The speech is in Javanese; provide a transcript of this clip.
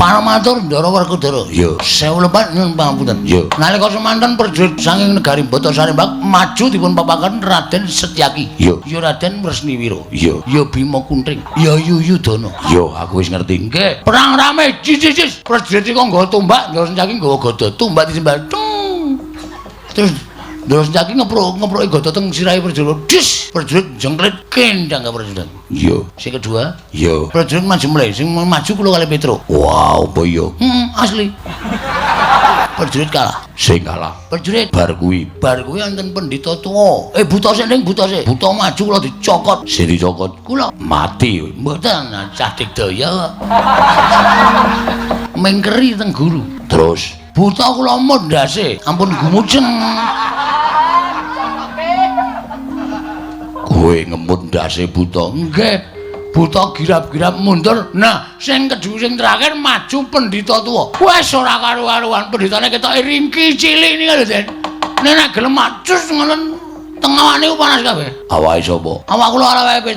Paramatur Ndara Werkudara. Iya. Sewu lepat nyuwun pangapunten. Iya. Nalika semanten prajurit saking negari Batasarembak maju dipun papaken Raden Setyaki. Iya. Ya Raden Wresniwira. Iya. Ya Bima Kuntring. Ya Yuyudana. Iya, aku wis ngerti. Nggih. Perang rame. Jis jis jis. Prajurit iku nggawa tombak, Ndara Setyaki nggawa gada. Tombak disembah. Tung. Terus Ndara Setyaki ngeproki gada teng sirahe prajurit. Dis. Prajurit jengklit kendang ka prajurit. Iya. Sing kedua, Iya. prajurit maju mulai. Sing maju kula kali Petro. Wah, apa iya? Asli. Prajurit kalah. Sing kalah. Prajurit Bar kuwi bar kuwi wonten pendhita tuwa. Buta sik ning buta sik. Buta maju kula dicokot. Sing dicokot Kula mati. Mboten cah digdaya. Mengkeri teng guru. Terus Buta kula mondase, ampun gumujeng. Kowe ngemut ndase buta. Nggih. Buta girap-girap mundur. Nah, sing kedua sing terakhir maju pendhita tuwa. Wes ora karu-karuan, pendhitane ketoke ringki cilik niku lho, Den. Nek nek gelem macus ngono teng awake niku panas kabeh. Awake sapa? Awak kula ora awake Petro.